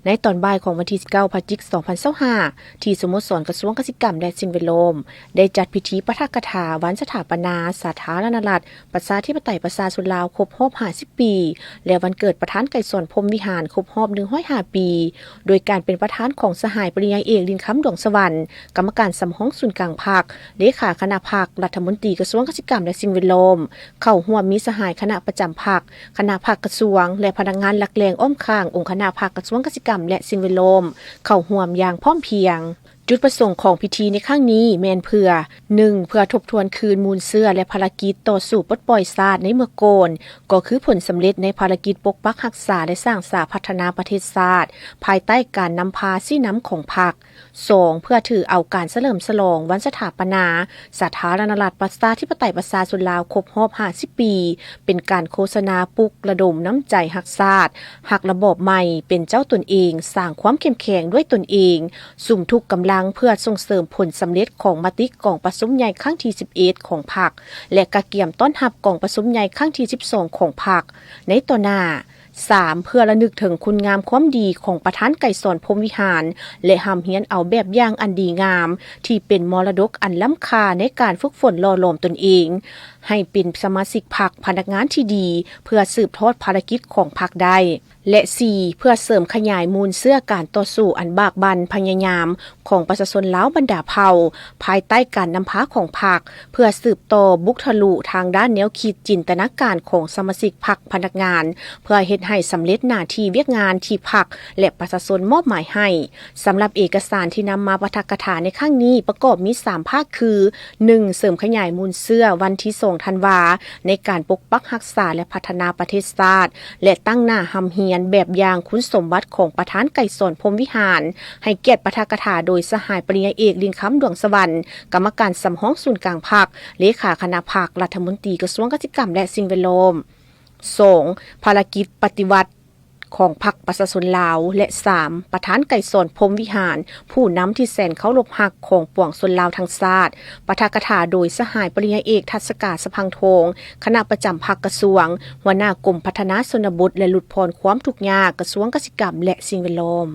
ໃນຕອນບ່າຍຂອງວັນທີສິບເກົ້າ ພະຈິກ ສອງພັນຊາວຫ້າ ທີ່ສະໂມສອນກະຊວງກະສິກຳ ແລະ ສິ່ງແວດລ້ອມ ໄດ້ຈັດພິທີປາຖະກະຖາວັນສະຖາປະນາສາທາລະນະລັດ ປະຊາທິປະໄຕ ປະຊາຊົນລາວ ຄົບຮອບຫ້າສິບປີ ແລະ ວັນເກີດປະທານໄກສອນ ພົມວິຫານ ຄົບຮອບໜຶ່ງຮ້ອຍຫ້າປີ ໂດຍການເປັນປະທານຂອງສະຫາຍປະລິນຍາເອກ ລິນຄຳ ດວງສະຫວັນ ກຳມະການສຳຮອງສູນກາງພັກ, ເລຂາຄະນະພັກ, ລັດຖະມົນຕີກະຊວງກະສິກຳ ແລະ ສິ່ງແວດລ້ອມ, ເຂົ້າຮ່ວມມີສະຫາຍຄະນະປະຈຳພັກ, ຄະນະພັກກະຊວງ ແລະ ພະນັກງານຫຼັກແຫຼ່ງອ້ອມຂ້າງອົງຄະນະພັກກະຊວງກະສິກຳ ແລະ ສິ່ງແວດລ້ອມ ເຂົ້າຮ່ວມຢ່າງພ້ອມພຽງ. ຈຸດປະສົງຂອງພິທີໃນຄັ້ງນີ້ແມ່ນເພື່ອ ໜຶ່ງ ເພື່ອທົບທວນຄືນມູນເຊື້ອ ແລະ ພາລະກິດຕໍ່ສູ້ປົດປ່ອຍຊາດໃນເມື່ອກ່ອນ, ກໍຄືຜົນສຳເລັດໃນພາລະກິດປົກປັກຮັກສາ ແລະ ສ້າງສາພັດທະນາປະເທດຊາດ ພາຍໃຕ້ການນຳພາຊີ້ນຳຂອງພັກ. ສອງ ເພື່ອຖືເອົາການສະເຫຼີມສະຫຼອງວັນສະຖາປະນາສາທາລະນະລັດ ປະຊາທິປະໄຕ ປະຊາຊົນລາວ ຄົບຮອບຫ້າສິບປີ ເປັນການໂຄສະນາປຸກລະດົມນ້ຳໃຈຮັກຊາດ, ຮັກລະບອບໃໝ່, ເປັນເຈົ້າຕົນເອງ, ສ້າງຄວາມເຂັ້ມແຂງດ້ວຍຕົນເອງ, ສຸມທຸກກຳລັງເພື່ອສົ່ງເສີມຜົນສຳເລັດຂອງມະຕິກອງປະຊຸມໃຫຍ່ຄັ້ງທີສິບເອັດຂອງພັກ ແລະ ກະກຽມຕ້ອນຮັບກອງປະຊຸມໃຫຍ່ຄັ້ງທີສິບສອງຂອງພັກໃນຕໍ່ໜ້າ. ສາມ ເພື່ອລະນຶກເຖິງຄຸນງາມຄວາມດີຂອງປະທານໄກສອນ ພົມວິຫານ ແລະ ຮ່ຳຮຽນເອົາແບບຢ່າງອັນດີງາມ ທີ່ເປັນມໍລະດົກອັນລ້ຳຄ່າໃນການຝຶກຝົນຫຼໍ່ຫຼອມຕົນເອງ ໃຫ້ເປັນສະມາຊິກພັກ, ພະນັກງານທີ່ດີ ເພື່ອສືບທອດພາລະກິດຂອງພັກໄດ້. ແລະ ສີ່ ເພື່ອເສີມຂະຫຍາຍມູນເຊື້ອການຕໍ່ສູ້ອັນບາກບັ່ນພະຍາຍາມຂອງປະຊາຊົນລາວບັນດາເຜົ່າ ພາຍໃຕ້ການນຳພາຂອງພັກ ເພື່ອສືບຕໍ່ບຸກທະລຸທາງດ້ານແນວຄິດ, ຈິນຕະນາການຂອງສະມາຊິກພັກ, ພະນັກງານ ເພື່ອເຮັດໃຫ້ສຳເລັດໜ້າທີ່ວຽກງານທີ່ພັກ ແລະ ປະຊາຊົນມອບໝາຍໃຫ້. ສຳລັບເອກະສານທີ່ນຳມາປາຖະກະຖາໃນຄັ້ງນີ້ ປະກອບມີສາມພາກຄື ໜຶ່ງ ເສີມຂະຫຍາຍມູນເຊື້ອວັນທີສອງທັນວາ ໃນການປົກປັກຮັກສາ ແລະ ພັດທະນາປະເທດຊາດ ແລະ ຕັ້ງໜ້າຮ່ຳຮຽນແບບຢ່າງຄຸນສົມບັດຂອງປະທານໄກສອນ ພົມວິຫານ, ໃຫ້ກຽດປາຖະກະຖາໂດຍສະຫາຍປະລິນຍາເອກ ລິນຄຳ ດວງສະຫວັນ ກຳມະການສຳຮອງສູນກາງພັກ, ເລຂາຄະນະພັກ, ລັດຖະມົນຕີກະຊວງກະສິກຳ ແລະ ສິ່ງແວດລ້ອມ. ສອງ ພາລະກິດປະຕິວັດຂອງພັກປະຊາຊົນລາວ ແລະ ສາມ ປະທານໄກສອນ ພົມວິຫານ ຜູ້ນຳທີ່ແສນເຄົາລົບຮັກຂອງປວງຊົນລາວທັງຊາດ. ປາຖະກະຖາໂດຍສະຫາຍປະລິນຍາເອກ ທັດສະກາ ສະພັງທອງ ຄະນະປະຈຳພັກກະຊວງ, ຫົວໜ້າກົມພັດທະນາຊົນນະບົດ ແລະ ຫຼຸດຜ່ອນຄວາມທຸກຍາກ ກະຊວງກະສິກຳ ແລະ ສິ່ງແວດລ້ອມ.